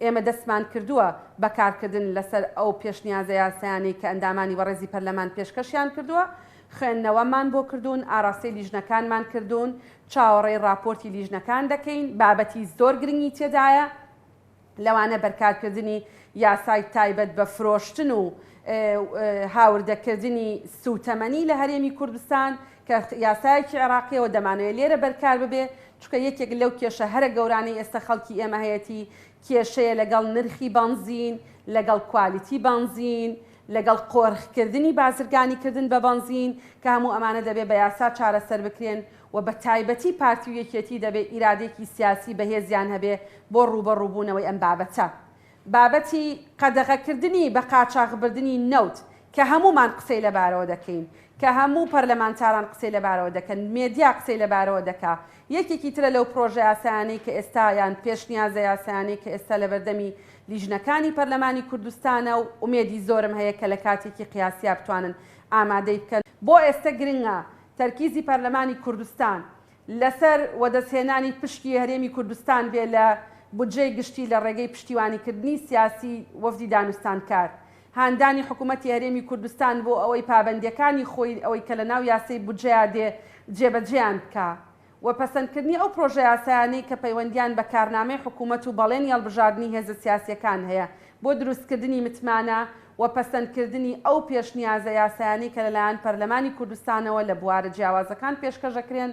ئێمە دەستمان کردووە بە کارکردن لەسەر ئەو پێشنیازە یاسایانەی کە ئەندامانی بەڕێزی پەرلەمان پێشکەشیان کردووە، خوێندنەوەمان بۆ کردوون، ئاراستەی لیژنەکانمان کردوون، چاوەڕێی ڕاپۆرتی لیژنەکان دەکەین، بابەتی زۆر گرنگی تێدایە، لەوانە بەرکارکردنی یاسای تایبەت بە فرۆشتن و هاوردەکردنی سووتەمەنی لە هەرێمی کوردستان کە یاسایەکی عێراقیەوە دەمانەوێت لێرە بەرکار ببێ، چونکە یەکێک لەو کێشە هەرە گەورانەی ئێستا خەڵکی ئێمە هەیەتی کێشەیە لەگەڵ نرخی بەنزین، لەگەڵ کوالیتی بەنزین، لەگەڵ قۆرخکردنی بازرگانیکردن بە بەنزین، کە هەموو ئەمانە دەبێ بە یاسا چارەسەر بکرێن و بە تایبەتی پارتی و یەکێتی دەبێ ئیرادەیەکی سیاسی بەهێزیان هەبێ بۆ ڕووبەڕووبوونەوەی ئەم بابەتە. بابەتی قەدەغەکردنی بە قاچاخبردنی نەوت کە هەموومان قسەی لەبارەوە دەکەین، کە هەموو پەرلەمانتاران قسەی لەبارەوە دەکەن، مێدیا قسەی لەبارەوە دەکا، یەکێکی ترە لەو پرۆژەیاسایانەی کە ئێستا یان پێشنیازە یاسایانەی کە ئێستا لەبەردەمی لیژنەکانی پەرلەمانی کوردستانە و ئومێدی زۆرم هەیە کە لە کاتێکی قیاسیا بتوانن ئامادەی بکەن. بۆ ئێستە گرنگە تەرکیزی پەرلەمانی کوردستان لەسەر وەدەستهێنانی پشکی هەرێمی کوردستان بێ لە بودجەی گشتی لە ڕێگەی پشتیوانیکردنی سیاسی وەفدی دانوستانکار، هاندانی حکومەتی هەرێمی کوردستان بۆ ئەوەی پابەندیەکانی خۆی ئەوەی کە لە ناو یاسەی بودجەیا دێ جێبەجێیان بکا و پەسەندکردنی ئەو پرۆژەیاسایانەی کە پەیوەندیان بە کارنامەی حکومەت و بەڵێنی هەڵبژاردنی هێزە سیاسیەکان هەیە بۆ دروستکردنی متمانە و پەسەندکردنی ئەو پێشنیازە یاسایانەی کە لەلایەن پەرلەمانی کوردستانەوە لە بوارە جیاوازەکان پێشکەش ئەکرێن.